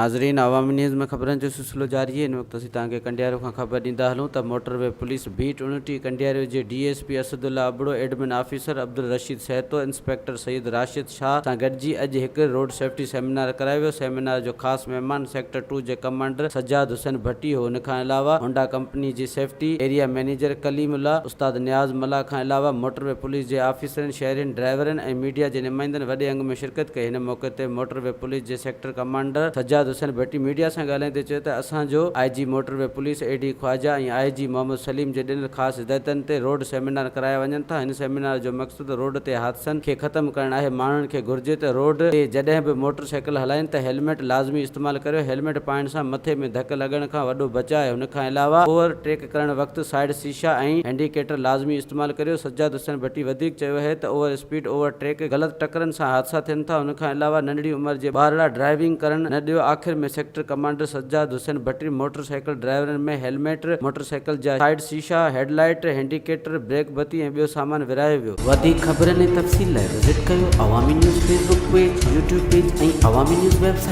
ناظرين عوامي نيوز ۾ خبرن جو سلسلو جاري آهي ان وقت اسين توهان کي ڪنڊيارو کان خبر ڏيندا هلون ته موٽر وي پوليس بيٽ 29 ڪنڊياريو جي D S P Asadullah Abro admin officer Abdul Rasheed Sahito inspector Syed Rashid Shah سان گڏجي اڄ هڪ روڊ سيفٽي سيمينار ڪرايو ويو سيمينار جو خاص مهمان سيڪٽر ٽو جي ڪمانڊر سجاد حسين ڀٽي هو ان کان علاوه هونڊا ڪمپني جي safety area manager Kaleem Ullah استاد نياز ملاح کان علاوه موٽر وي پوليس جي آفيسرن شهرين ڊرائيورن ۽ ميڊيا جي نمائندن وڏي انگ ۾ شرڪت ڪئي هن موقعي تي موٽر وي پوليس جي sector commander Sajjad Hussain Bhatti media سان ڳالهائيندي چيو ته اسان جو I G motorway police A D Khawaja ۽ I G Muhammad Saleem جي ڏنل خاص هدايتن تي روڊ سيمينار ڪرايا وڃن ٿا هن سيمينار جو مقصد روڊ تي حادثن کي ختم ڪرڻ آهي ماڻهن کي گهرجي ته روڊ تي جڏهن به موٽر سائيڪل هلائين ته هيلميٽ لازمي استعمال ڪريو هيلميٽ پائڻ سان مٿي ۾ ڌڪ لڳڻ کان وڏو بچاء آهي ان کان علاوه اوور ٽيڪ ڪرڻ وقت سائيڊ شيشا ۽ انڊيڪيٽر لازمي استعمال ڪريو. سجاد حسين ڀٽي وڌيڪ چيو اهي ته اوور اسپيڊ، اوور ٽيڪ، غلط ٽڪرن سان حادثا ٿين ٿا ان کان علاوه ننڍڙي عمر جي ٻارڙا ڊرائيونگ ڪرڻ نه ڏيو آخر ۾ sector commander Sajjad Hussain Bhatti motor cycle ڊرائيورن ۾ helmet, motor cycle جا سائيڊ شيشا، هيڊ لائيٽ، هينڊيڪيٽر، بريڪ بتي ۽ ٻيو سامان ورهايو ويو. وڌيڪ خبرن ۽ تفصيل لاء وزٽ ڪيو Awami news Facebook page, YouTube page ۽ Awami news website.